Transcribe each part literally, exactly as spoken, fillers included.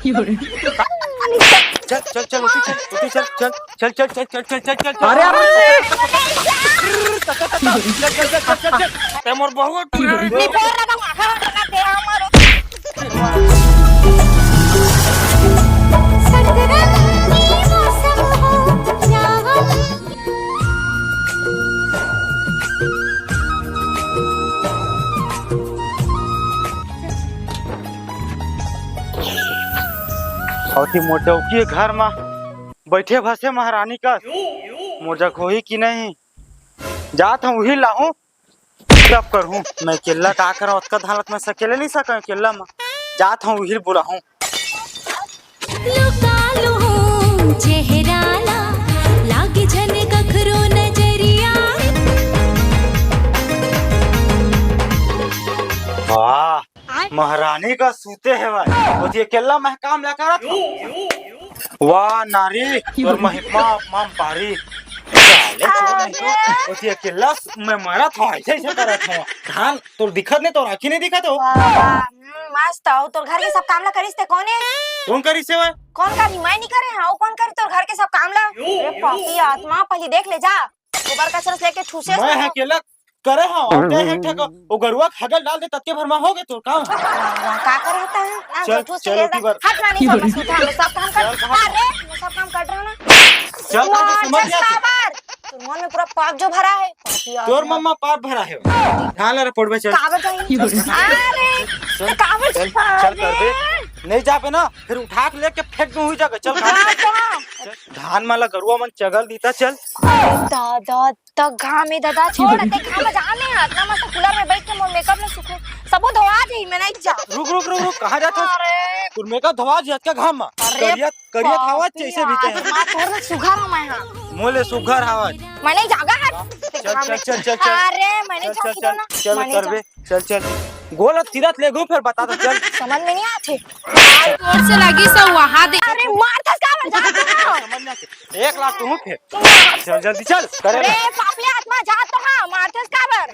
चल चल चल, उठी चल, उठी चल, चल चल चल चल चल चल चल चल। अरे, अरे, अरे। चल चल चल चल चल। ए, मोर बहू टूरी। निपोर ना बा, आखा ना दे हमर। अउ ती मोर डौकी घर म बइठे भसे महारानी कस, मोर जग होही कि नहीं? जात हूँ, उही लाहूँ, तब करहूँ। मैं अकेल्ला का करँव, अतका धान ल मैं अकेल्ला नइ सकँव, अकेल्ला म जात हूँ, उही ल बुलाहूँ। लुका लूँ चेहरा ला, लागे झन कखरो नजरिया। वाह, महारानी कस सूते हवय, ओती अकेल्ला मैं काम ला करत हँव। वाह नारी, तोर महिमा अपरंपारी। साले चोर नहीं तो, ओती अकेल्ला मैं मरत हँव, अइसे अइसे करत हँव। धान तोर दिखत नहीं, तोर आँखी नहीं दिखत हो। वाह, वाह, हम्म, मस्त। अउ तोर घर के सब काम ला करिस ते कोन ए? कोन करिस हे? कोन करी? मैं नहीं करे हँव, अउ कोन करी तोर घर के सब काम ला? अरे पापी आत्मा, पहिली देख ले जा, गोबर कचरा लेके ठूसे मैं ह अकेल्ला करे हँव, अउ ते ह ठेका, ओ गरुवा के हगल डाल दे, ततके भर म होगे तोर काम। वाह, वाह, का करे हस? ना, चल, तू ठूस के चल, ले जा। हट, मैं नहीं समझ, सुधा, मैं सब काम कर, चल, कहाँ? अरे, मैं सब काम कर रहा हूँ ना। चल, तू तो समझ जा। तोर मन में पूरा पाप जो भरा है, पापी आदमी। तोर मन म पाप भरा है। धान ला रे पोड़बे, चल। काबर जाई? अरे, चल, काबर चल, जाई? चल, करबे। नहीं जाबे ना, फिर उठा के लेके फेंक दूँ उही जगह, चल, कहाँ? चल। धान मन ला गरुवा मन चगल दीता, चल। अरे दादा, त घाम ए दादा, छोड़, अते घाम जाने, अतना मस्त कूलर में बइठ के मोर मेकअप ला सुखो, सबो धोवा जाही, मैं नहीं जा। रुक, रुक, रुक, रुक, कहाँ जात हस? अरे। तोर मेकअप धोवा जाही अतका घाम म। अरे करिया, करिया पापी हवस जइसे भी ते। यार, माँ, तोर ले सुघर हँव मैं, हाँ। मोर ले सुघर हवस। मैं नहीं जाँव गा, हट। चल, चल, चल, चल, चल। अरे, मैं नहीं जाँव, चल, चल, चल, मैं नहीं जाँव। चल, चल। गोला तीरथ ले गो, फिर बता दो, चल। समझ में नहीं आथे। जोर से लगी सब वहाँ दे। अरे, मारथस काबर, जात हँव। समझ में आथे। एक लाख तो हूँ फिर। चल, जल्दी चल, करे अरे, ना। पापी आत्मा, जात हँव, मारथस काबर।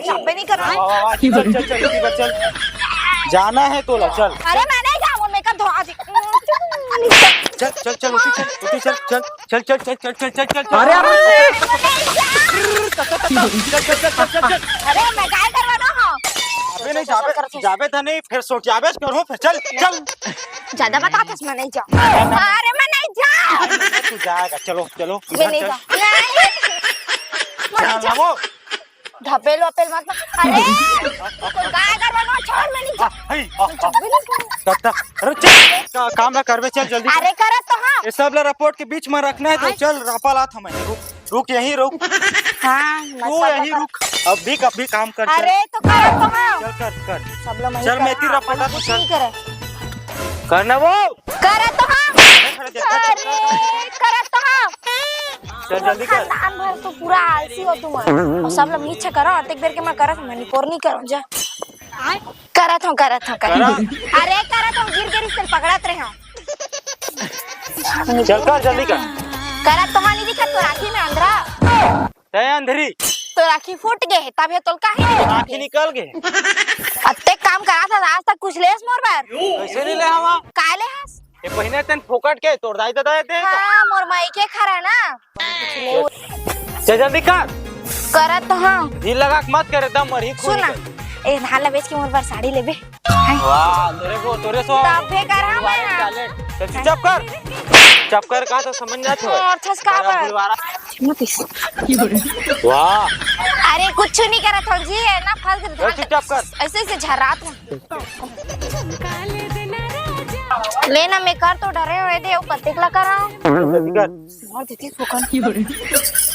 जाबे नहीं करँव। वाह, वाह, वाह, चल, चल, चल, चल, चल। जाना है तोला, चल। अरे, मैं नहीं जाँव, मेकअप धोवा जाही। चल, चल, चल, उठी, चल, उठी, चल, चल। चल, चल, चल, चल। अरे, अरे, अरे। चल, चल, चल, चल, चल। अरे, मैं काय करवाना हूँ? अबे नहीं, जाबे, जाबे त नहीं, फिर सोटियाबे करहूँ, फिर चल, चल। ज्यादा बताथस, मैं नहीं जाँव। अरे, मैं नहीं जाँव। तू जाएगा, चलो, चलो, मैं इधर नहीं चल। जाँव। नहीं। जान ला वो। धपेल वपेल मत मार। अरे, तोर काय करवाना, छोड़, मैं नहीं जाँव। हाँ, हई, आ, मैं आ। जाबे नहीं करँव। तब तक, अरे चल, का-, काम ला करबे, चल जल्दी। अरे करत तो हँव। ये सब ला रिपोर्ट के बीच में रखना है तो चल, रापा लात हँव मैं। रुक, रुक, यहीं रुक। हाँ, तू यहीं रुक, अभी, अभी काम कर, चल। अरे तो करत तो हँव। चल कर, कर। सब ला मैं चल, मैं करँव, इतनी रपोटा अपन तू कुछ चल। नहीं करे। करना वो। करत तो हँव। अरे, करत तो हँव। चल, जल्दी कर। खानदान भर तो पूरा आलसी हो तुम। अउ सब लोग नीचे करो, अतेक बेर के मैं करत हँव, मैं निपोर नहीं करँव, जा। करत हँव, करत हँव, करत हँव। करा। अरे, करत हँव, गिर गिर इससे पकड़त रहे हँव। चल कर, जल्दी कर। करत तो हँव, नहीं दिखत तोर आँखी में अंधरा। तैं अंधरी। तोर आँखी फूट गे हे, तभे तोला काहे नहीं दिखत आँखी हे? निकल गे। अतेक काम करा था, आज तक कुछ लेस मोर बर? कइसे नहीं ले हवा? काय ले हस? ये पहिने तेन फोकट के तोर दाई ददा हे ते? हाँ, मोर माई के खरा ना। चल जल्दी कर। करत तो हँव। दिल लगा के मत करे, दम मरही खून सुन ना, निकल। ए धान ला बेच के मोर बर साड़ी लेबे। वाह, तोरे को, तोरे सो तभे करँव मैं। चल चुपचाप कर। चुप कर, का तो समझ जात हो। अरे, छस का बड़ा बर? बुलवारा। मत इस। वाह। अरे, कुछ नहीं करत हँव जी, ये ना फँस गए। चल, चुपचाप कर। ऐसे, ऐसे झर्रात हँव। ले ना, मैं कर तो डरे हँव, दे, वो कतेक ला करँव। जल्दी कर। मार देती फुकन।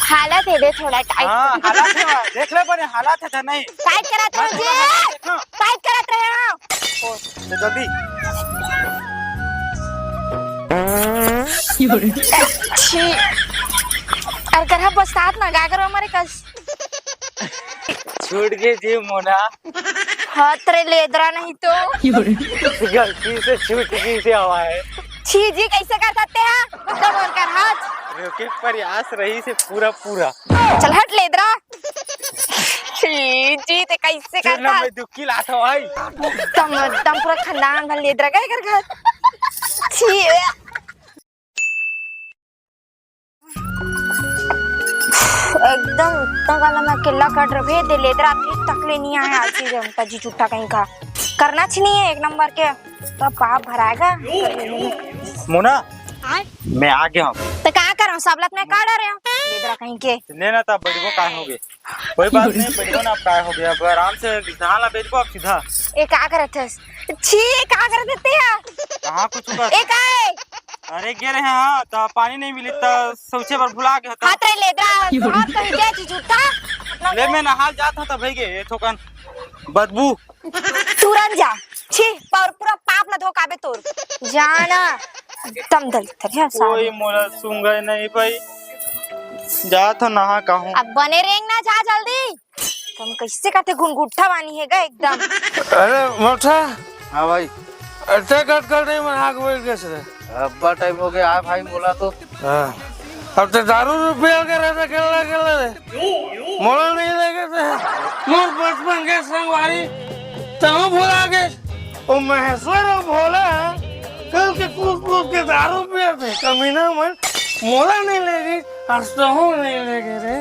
हालत हे दे थोड़ा टाइट। हाँ, हालत हे, देख ले बने, हालत हे त नहीं। टाइट करत रहे जी। हाँ। टाइट करत रहे, हाँ। ओ, तो जल्दी। छी। अरे करहा बस्तात ना, गागर हमारे कस। छूट गे जी मोना। हाथ रे लेदरा नहीं तो। गलती से छूट गे से हवा हे। छी जी, कइसे कर सकते हैं? तो बोल कर हाथ। रुके, प्रयास रहिसे पूरा पूरा। चल हट लेदरा। छी जी, ते कइसे फिर ना करता? मैं दुखी लात हँव भाई। तम, तम पूरा खानदान भर लेदरा गए कर घर। छी। एकदम इतना गाला मैं अकेला कट रहे दे लेत रात तक ले नहीं आया आलसी जनता जी झूठा कहीं का। करना च नहीं है एक नंबर के। तो पाप भराएगा। मोना, मैं आ गया हूँ। तो का करो, सबलत में का डरे हो? बेदरा कहीं के। लेना था, बैठबो, काय हो गए? कोई बात नहीं, बैठबो ना, अब काय हो गया? अब आराम से धान ला बेचबो अब सीधा। ए, का करत हस? छी, का करत हस ते हा? कहाँ कुछ कर? ए, का है? अरे, गे रहे हैं, हाँ, तो पानी नहीं मिली, तो सोचे बर भुला गया था। हाथ रे लेदरा, हाथ कहीं के जी झूठा। ले, मैं नहा जात हूँ, तो भई गे, ये थोकन बदबू। तुरंत जा। छी, पर पूरा पाप ला धोकाबे तोर। जाना। दम दलित है सारे। कोई मोला सुंगे नहीं भाई। जा तो नहा कहूँ। अब बने रेंग ना, जा जल्दी। तुम कैसे कहते घुनघुट्ठा बानी है गा एकदम। अरे मोटा। हाँ भाई। अट्ठे कटकट नहीं बना के बैठ गए रे। अब्बा टाइम हो गया है भाई, मोला तो। हाँ। अब तो दारू रुपया के रहता, खेलना खेलना रे। मोला नहीं लेके थे। मोर बचपन के संगवारी, तहु भुला गए। ओ महेश्वर, ओ भोला, कल के कूद कूद के दारू पिए थे, कमीना मन, मोला नहीं लेगी, आज तहु नहीं लेगे रे।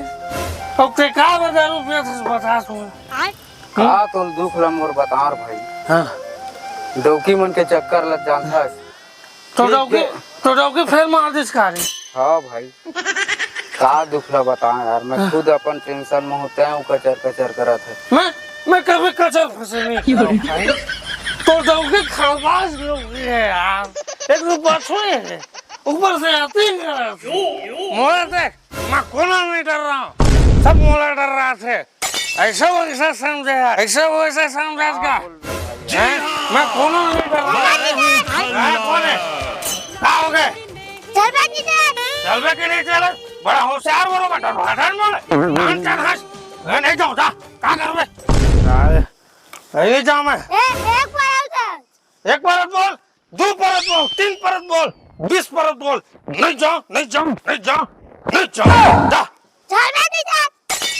अब ते का बर दारू पिए थे, बता सुन। का तोल दुख ला मोर बतार भाई। हाँ। डौकी मन के चक्कर लग जाता है। तो ठीक डौकी, है। तो डौकी फेर मार दिस का रे? हाँ भाई, का दुख ला बताएं यार, मैं हाँ। खुद अपन टेंशन में होते हैं, वो कचर कचर करत है। मैं, मैं कभी कचर फचर नहीं करता हूँ भाई। तो डौकी खरबाज डौकी है यार, एक तो बछड़े है, ऊपर से आती है। मोड़ा देख, मैं कोनो नहीं डर रहा हूँ, सब मोला डर रहा थे। ऐसा वैसा समझे है, ऐसा वैसा समझे का? हैं? मैं कोनो नहीं डर रहा हूँ। हैं, कौन है? का हो गए? चल बे नीचे। चल बे के नहीं चले? बड़ा होशियार बोलो बेटा, भाषण बोले। नान चल हंस। मैं नहीं जाऊँ, जा। का करबे? अरे, अरे जा मैं। ए, एक बार आऊ तो। एक बार बोल। दू परत बोल, तीन परत बोल, बीस परत बोल, नहीं जा, नहीं जा, नहीं जा, नहीं जा, जा। चल बे नहीं जा।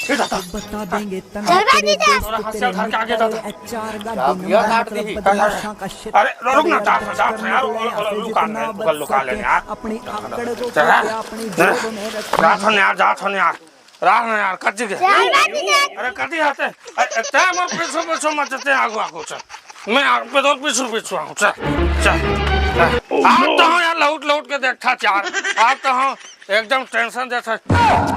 ए दादा। बता देंगे तन झगड़ा नहीं जा। तोरा हाथ से धर के आगे जा। चार गाड़ी नंबर काट दी। अरे रुक ना, जा, जा, जा, यार, लुका ले, लुका ले यार। अपनी आकड़ को अपनी जेब में रख। जा थन यार, जा थन यार। राह ना यार, कच्ची के। चल बे नहीं जा। अरे कटी हाथे। अरे तै मोर पीछू पीछू मत, तै आगू आगू चल। मैं आग पे तोर पीछू पीछू आऊँ, चल, चल। आज तो हूँ यार लौट लौट के देखता चार। आज तो हूँ एकदम टेंशन देता।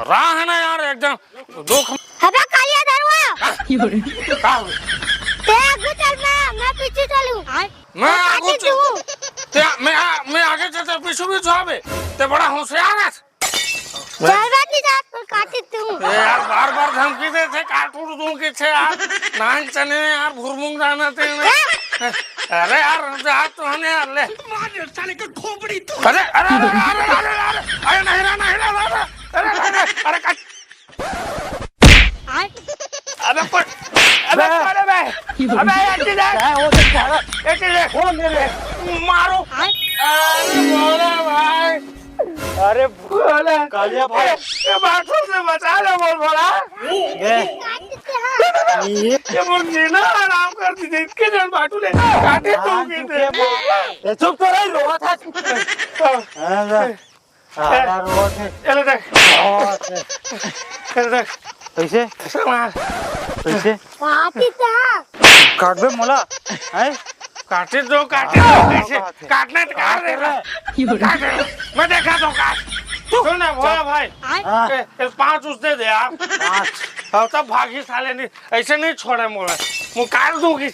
राह है ना यार एकदम दुख। अबे कालिया धरुआ। हाँ? का हो गया? तै आगू चल, मैं, मैं पीछे चलूँ। मैं आगू चल। तै, मैं, मैं आगे चलता पीछू पीछू आवे। तै बड़ा होशियार है। चल बे नहीं जा, तोर काटी दूँ। ए यार, बार बार धमकी देथे, काट उड़ दूँ किथे यार। नान चने यार, भुरमुंग दाना तेने। अरे यार, जा तो हने यार, ले। मार दे साले के खोपड़ी तो। अरे, अरे, अरे, नहीं रे, नहीं रे, अरे, अरे, अरे, अरे, काट। आय। अबे कोई, अबे बे। कोई बे। अबे ये चीज है। क्या है वो तो क्या है? ये चीज है। कौन दे रहे? मारो। आय। अरे भोला भाई। अरे भोला। कालिया भाई। ये, ये बाथरूम से बचा ले बोल भोला। ये। ये वो नीना आराम कर दी थी। इसके जन बाटू ले। काटे तो हाँ, के थे। ये चुप तो रही, रोवा था। हाँ। हाँ, हाँ, हाँ, रोवा थे। ये ले देख। रोवा थे। ये ले देख। कैसे? कैसे मार? कैसे? काटी था। काटबे मोला, हैं? काटे दो, काटे दो, कैसे? काटना है तो काट दे। काट दे। मैं देखा तो काट। तू सुन ना, भोला भाई। हाँ। ए, ए, पाँच उस दे दे यार। पाँच। हाँ, तब भागी साले नहीं, ऐसे नहीं छोड़े मोला। मुँह काट दूंगी।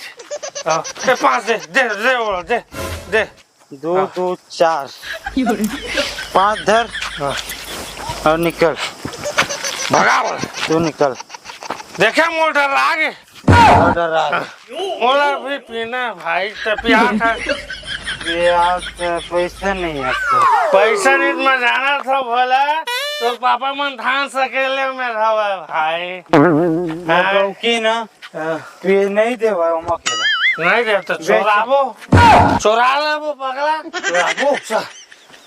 हाँ, ए, पाँच दे, दे, दे, बोला, दे, दे। दो, हाँ। दो, चार। पाँच धर। हाँ। और निकल। भगा बोल। तू निकल। देखे मोल डर आगे। और डर आगे। मोला भी पीना है भाई, तो पिया था। पिया तो पैसा नहीं है तो। पैसा नहीं तो मैं जाना था भोला, तो पापा मन धान सकेले में रहा भाई। हाँ। की ना। हाँ। ये नहीं देवा, हम अकेला। नहीं देव तो बेच। चोराबो। चोरा लेबो पगला। चोराबो। चल।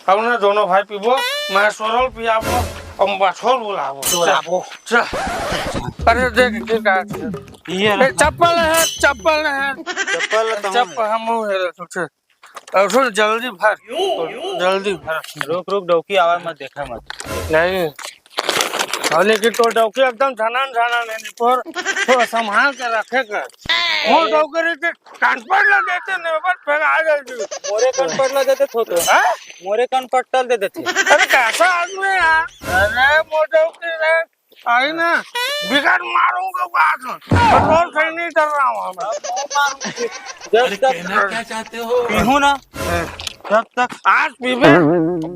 अब ना दोनों भाई पीबो, मैं सोरल पियाबो, हम बछोर बुलाबो। चोराबो। चल। अरे देख के का। ये ए, चप्पल है, चप्पल है। चप्पल तो चप्पल हम है, तुझे। अब सुन, जल्दी भर, जल्दी भर। रुक, रुक, डौकी आवाज मत, देखा मत। नहीं, अरे कि तो डौकी एकदम झनान झनान है, तोर थोड़ा संभाल के रखे कर। वो डौकी रही थी, कान पड़ लग गए थे, नहीं, बस फेंक आ गए थे। मोरे कान पड़ लग गए थे, थो तो। हाँ? मोरे कान पट्टल दे देते। अरे, कैसा आदमी है यार? अरे, वो डौकी रे, आई ना, बिगड़ मारूंगा बात। पेट्रोल सही नहीं कर रहा हूँ मैं। जब अरे, तक कहना क्या चाहते हो? पीहूं ना, हाँ। तब तक आज पीबे,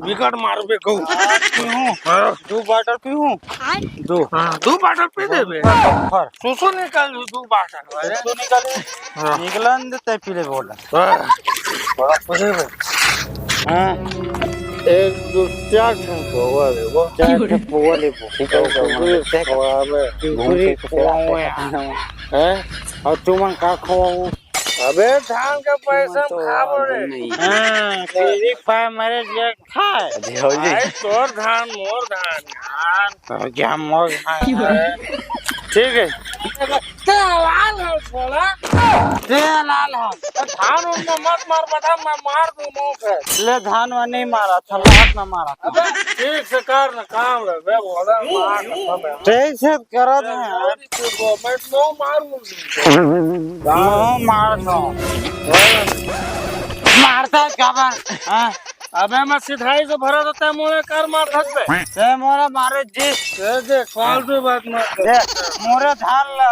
बिगड़ मारबे कहूँ। आज पीहूं, हाँ। दो बाटल पीहूं। दो। हाँ, दो बाटल पी देबे। फर। सुसु निकाल दो बाटल। अरे, तू निकाल। हाँ। निकलन दे, तय पी ले बोला। हाँ। बड़ा पी देबे। हाँ। एक, दो, चार ठन पौवा लेबो। चार ठन पौवा लेबो। ठीक है, कुकुरी खवावे। कुकुरी खवावे। हैं? और तुमन का खवाओ? अबे, धान के पैसा में खाबो रे। हाँ, तेरी पाय मरे जे खाए। अरे, हो जी। भाई, तोर धान, मोर धान, यार। हाँ, क्या मोर धान है? ठीक है। तेरा लाल है, छोला। तेरा लाल है। धान उन में मत मार, बता, मैं मार दूं मुंह पे। ले, धान में नहीं मारा था, लात में मारा था। अबे, ठीक से कर ना काम रे, बे, बोला, मार ना, ठीक से करत है। मैं तो मार दूं। नो मार दो। मारता है क्या बात? हाँ? अबे मैं सिधाई से भरा देता है, मोरे कर मार सकते। ए, मोरे मारे जी। ए, देख, फालतू बात मत कर। ए, मोरे धान ला।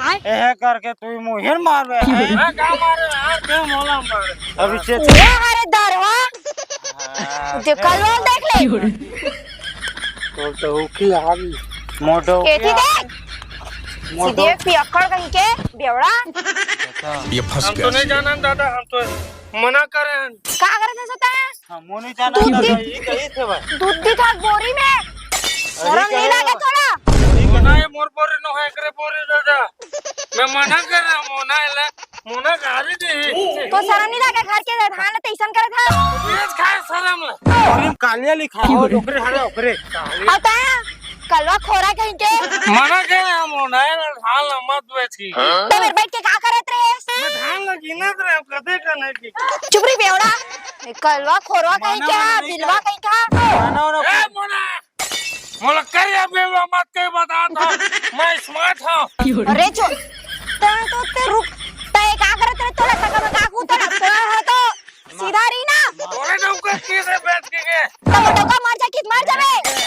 आय? एहे करके तू मुहिर मारबे। ए, का मारे? यार, के मोला मारे? अभी से ये हरे दरवा। हाँ, जे कलवा देख ले। तो, तो की हाल। मोटो एती देख। मोटो। सीधे पियक्कड़ कहीं के बेवड़ा। ये फंस हम गया तो नहीं सी। जाना दादा, हम तो मना करे हैं। का करत हस तैं? हम नहीं जाना दूध दादा, दी-, ये कही थे भाई। दूध दी था बोरी में। शरम नहीं लागे तोला? ये ना, ये मोर बोरी नो है, एकरे बोरी दादा। मैं मना कर रहा हूँ, मोना एला, मोना गारी दे। तो शरम नहीं लागे, घर के धान ला तइसन करत हस? बेच खाए शरम ला। बोरी में कालिया लिखा हो, ओकरे हरे ओकरे। अब तैं कलवा खोरा कहीं के। मना करे हम, नहीं ना, धान ला मत बेची। तो मेरे बैठ के का करत रहे? मैं धान ला गिनत रहे, कदे का नहीं की। चुप रही बेवड़ा। ए, कलवा खोरवा कहीं माना क्या? वाना नहीं बिलवा कर। कहीं क्या? माना वाना ए, मोना! मोला करिया बेवड़ा मत कह, बता था। मैं smart हूँ। अरे चो, तैं तो ते रुक, तैं का करत रहे? तोला तक में का कूद रहा? तोला है तो सीधा रही ना। तोरे डौका किसे बेच के गए? तो वो डौका मर जा, कित मर जावे?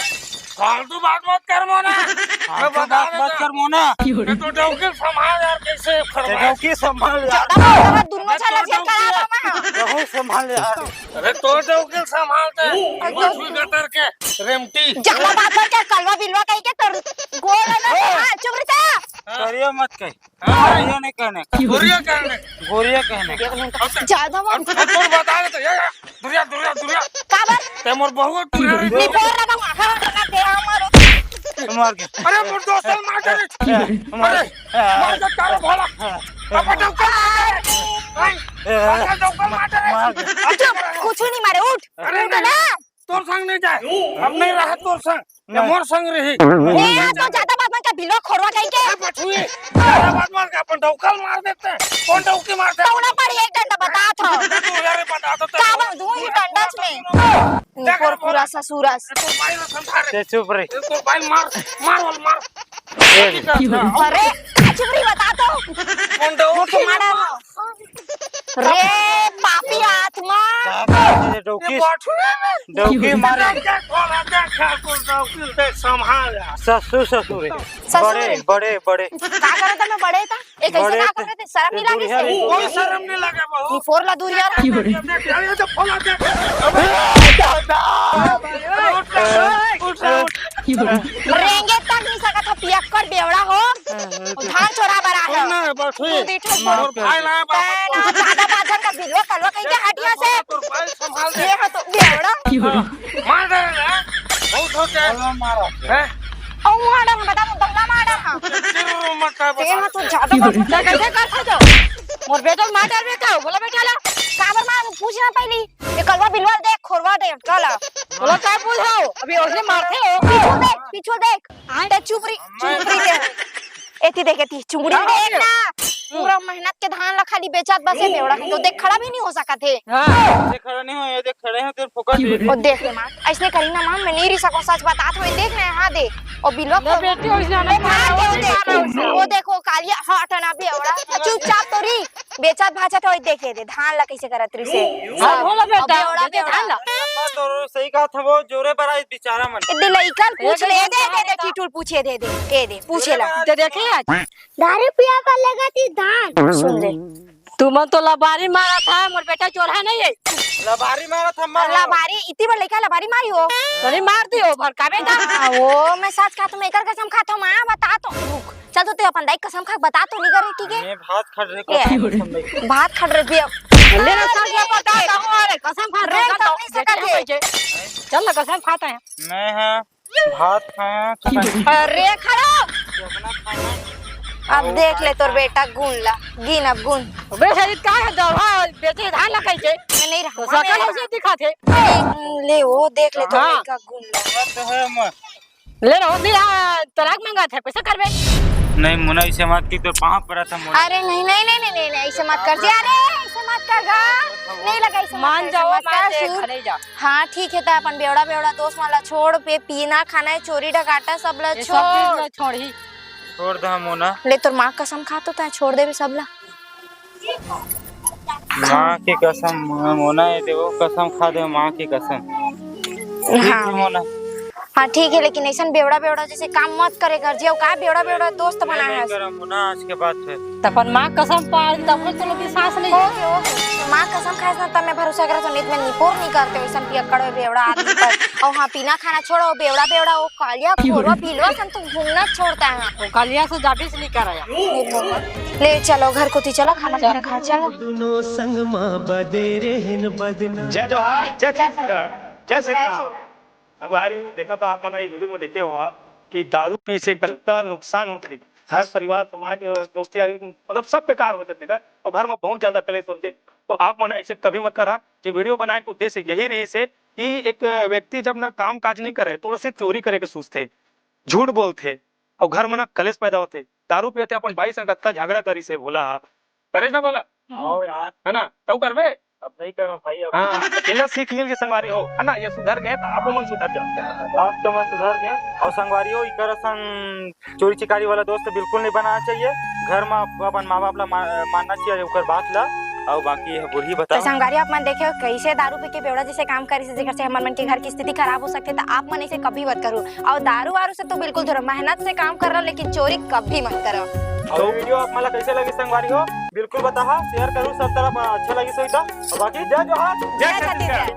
फालतू बात मत कर मोना। मैं फालतू बता बात मत देता। कर मोना। ये तो डौकी संभाल यार, कैसे ये खरवास। डौकी संभाल यार। ज्यादा बात कर, दोनों अबे चला तो जे डौकी करा है। बाबा। बहुत संभाल यार। अरे तो डौकी संभालते हैं। अरे मछली कतर के रेमटी। ज्यादा बात मत कर, कलवा बिलवा कहीं के तर गोल है ना। हाँ। हाँ, चुप रहता। हाँ। करिया मत कहीं। हाँ। गोरिया नहीं कहने का। गोरिया कहने। गोरिया कहने का। ज्यादा अब, मत अब तोर बता दे तो, या, या, दुरिया, दुरिया, दुरिया। का बात? ते मोर बहुत दुरिया रे। निपोर लगा, आखा लगा, दे, हाँ, मारो। मार के। अरे, मोर दोस्त मार दे रे। ए, मार। अरे, मार के तारो भोला। हाँ। अब डौका मार दे। ए, ए, मार के डौका मार दे रे। मार के। अच्छा, कुछ नहीं मारे, उठ। अरे, उठ नहीं। ना। तोर संग नहीं जाए, हम नहीं रहा तोर संग, ये नहीं। मोर संग रही। ए, यहाँ तो ज्यादा बात मत कर, बिलवा खोरवा कहीं के। ए, बछुई, ज्यादा बात मत कर, अपन डौकल मार देते हैं। कौन डौकी मारते हैं? कौन पड़ी एक डंडा बता था। तू यार बता तो। का बात, दू ही डंडा में। देख, निपोर पूरा ससुरस। तू भाई ना समझा रे। ते चुप रे। ये तो भाई मार, मार वाल मार। ए। अरे, चुप रही, बता तो। कौन डौकी मार? रे पापी आत्मा। का बात है, डौकी, ये बछुए में। डौकी मारे। क्या खोला, क्या ठाकुर डौकी से संभाल यार। ससुर, ससुर है। ससुर बड़े, है। बड़े, बड़े। का करत हमें बड़े था? एक ऐसे बड़े का थे। करत है? शर्म नहीं लागे? बुढ़िया से? नहीं कोई शर्म नहीं लगे बहू। निपोर ला दूर यार। देख, देख, ये तो खोला, देख। अबे, दादा। उठ, उठ, उठ, उठ। रेंगे तक नहीं सकत हो, पियक्कड़ बेवड़ा हो। धान चोरा बर आए हो। कौन है बछुई? तू देखो, मोर भाई ना है, तै ना ज्यादा बाजन का बिलवा कलवा कहीं के हटिया से। तोर भाई संभाल दे। ये है तो बेवड़ा। मार दे रे। बहुत होते हैं। मारा। हैं? ओ मारा, बता, मुद्दा मारा। तेरे मत कर, ते बता। हाँ, तो ज्यादा बात मत कर। कैसे कर सकते हो? मोर बेटो मार डाल बेटा, बोला बेटा ला। काबर मार, पूछ ना पहली। ये कलवा बिलवा देख, खोरवा देख, काला। बोला, काय बोल रहा हो? अभी ओसने मारते हो। पीछू देख, पीछू देख। ते चुप रही, चुप रही दे। एती देख, एती, चुंगड़ी देख ना। पूरा मेहनत के धान ला खाली बेचत बस हे बेवड़ा, तो देख खड़ा भी नहीं हो सकत हे। हाँ। ये खड़ा नहीं हो, ये देख खड़े हैं तेरे फोकट। ओ देख ले माँ, ऐसने करी ना माँ, मैं नहीं रही सकूँ, सच बतात हों, देख ना, हाँ देख, ओ बिलवा ले को बेटी, ओइसने ओ नहीं मार मारो, दे, ओ ओइसने देख, मारो, ओइसने। ओ देख, ओ कालिया, हट ना बेवड़ा, चुपचाप तो रही, बेचत भाजत होय देखे दे, धान ला कैसे करत रही से। हाँ, बोलो बेटा, बेवड़ा, दे दे बेवड़ा। धान ला। बात तो सही कहा था, वो जोरे पर आई बेचारा मन। ए दे लइका ल पूछ ले, ए दे, दे, दे, टिटुल पूछे, दे दे, ए दे, पूछे ला। ते देखे आज? दारू पिया का लेगा ती धान। सुन ले। तुमन तो लबारी मारा था, मोर बेटा चोरहा नहीं है। लबारी मारा था, मार। लबारी, इतनी बड़ लइका लबारी मारी हो। तो नहीं मार दी हो, भड़कावे था। हाँ, वो मैं सच कहा, तुम एकर कसम खात हो, माँ बता तो। रुक, चल तो ते अपन दाई कसम खा, बता तो नहीं करे, ठीक है? मैं भात खा रहे, ये। कसम, कसम नहीं। भात खा रहे, बे-, ले ना, सच में बता, कहूँ, अरे, कसम खा रहे, अरे, चल तो, तब नहीं सकत देखे है। कैसे? चल ना, कसम खाता है। मैं, हाँ, भात खाया, खाया। अरे, खड़ा। कितना खाया? अब देख ले तोर बेटा गुन ला, गिन अब गुन। अबे, शरीर का है, दवा बेचे धान ला कैसे? मैं नहीं रहूँ, तो मैं सकल नहीं उसे दिखा थे। रहूँ। ले, वो देख ले तोर हाँ। बेटा गुन ला। बात तो है, मैं ले रहो, नहीं, आ, तलाक मांगा था, कैसे करबे? नहीं, मोना, ऐसे मत की, तोर पाँव पड़ा था, मोना। अरे, नहीं, नहीं, नहीं, नहीं, नहीं, नहीं, ऐसे मत कर जी, अरे, ऐसे मत कर गा। नहीं लगा, ऐसे मत मान कर, जाओ, ऐसे मत मान कर, जा, सुन। खा नहीं जा। हाँ, ठीक है, त अपन बेवड़ा, बेवड़ा दोस्त वाला छोड़, पे पीना, खाना है, चोरी, डकाटा, सब ला ये सब चीज छोड़। मैं छोड़ ही। छोड़ दे, मोना। ले, तोर माँ कसम खा तो तैं छोड़ देबे सब ला। माँ के कसम, मोना, ये देखो, कसम खा दे, माँ की कसम। ठीक हाँ। है, मोना। हाँ, ठीक है, लेकिन ऐसन बेवड़ा, बेवड़ा जैसे काम मत करे कर जी, अउ का बेवड़ा, बेवड़ा दोस्त बना नहीं है। करम, मोना, आज के बाद से। त अपन माँ कसम पाल, तब तो लोग विश्वास नहीं हो है। गया, हो गया। माँ कसम खाए ना, तब मैं भरोसा करा तो नहीं, मैं निपोर नहीं करते, ऐसन पियक्कड़ हो बेवड़ा आदमी पर। अउ हाँ, पीना खाना छोड़ो, बेवड़ा, बेवड़ा, वो कालिया, खोरो, बिलवा, सन तो घूमना छोड़ता है। वो कालिया से जाबिस नहीं कराया। ले चलो, घर कोती चलो, खाना पीना खा, चलो। दोनों संग मा बदे रहन बदना। जय जोहार, जय छत्तीसगढ़, जय श्री राम। संगवारी, देखा तो आप मन ये वीडियो में देखे हो कि दारू पी से कितना नुकसान होथे। घर परिवार, समाज, दोस्ती यारी, मतलब सब बेकार हो जाथे। अउ घर में बहुत ज्यादा कलेश होथे। तो आप मन ऐसे कभी मत करा। ये वीडियो बनाए के उद्देश्य यही रहिसे कि एक व्यक्ति जब ना काम काज नहीं करे तो उसे चोरी करे के सोचथे, झूठ बोलथे, अउ घर में ना कलेश पैदा होथे। दारू पियथे, अपन बाई संग कतका झगड़ा करिसे भोला। करेस ना भोला? हम्म। हाँ यार। है ना? तउ करबे? अब नहीं करना भाई, अब। हाँ, एला सीख मिल के संगवारी हो, है ना? ये सुधर गए तो आप मन सुधर जाओ। आप तो मन सुधर गए। अउ संगवारी हो, इकर असन चोरी चिकारी वाला दोस्त बिल्कुल नहीं बनाना चाहिए। घर में अपन माँ बाप ला मा-, मानना चाहिए ओकर बात ला। अउ बाकी ये बूढ़ी तो बताओ। संगवारी, आप मन देखे हो कैसे दारू पी के बेवड़ा जैसे काम करिसे, जेकर से हमर मन के घर की स्थिति खराब हो सकथे, तो आप मन ऐसे कभी मत करो। अउ दारू वारू से तो बिल्कुल दूर, मेहनत से काम कर रहा, लेकिन चोरी कभी मत करो। अउ वीडियो आप मन ला कैसे लगी संगवारी हो, बिल्कुल बताहा, share करू सब तरफ, अच्छा लगी सोई तो। बाकी जय जोहार, जय छत्तीसगढ़।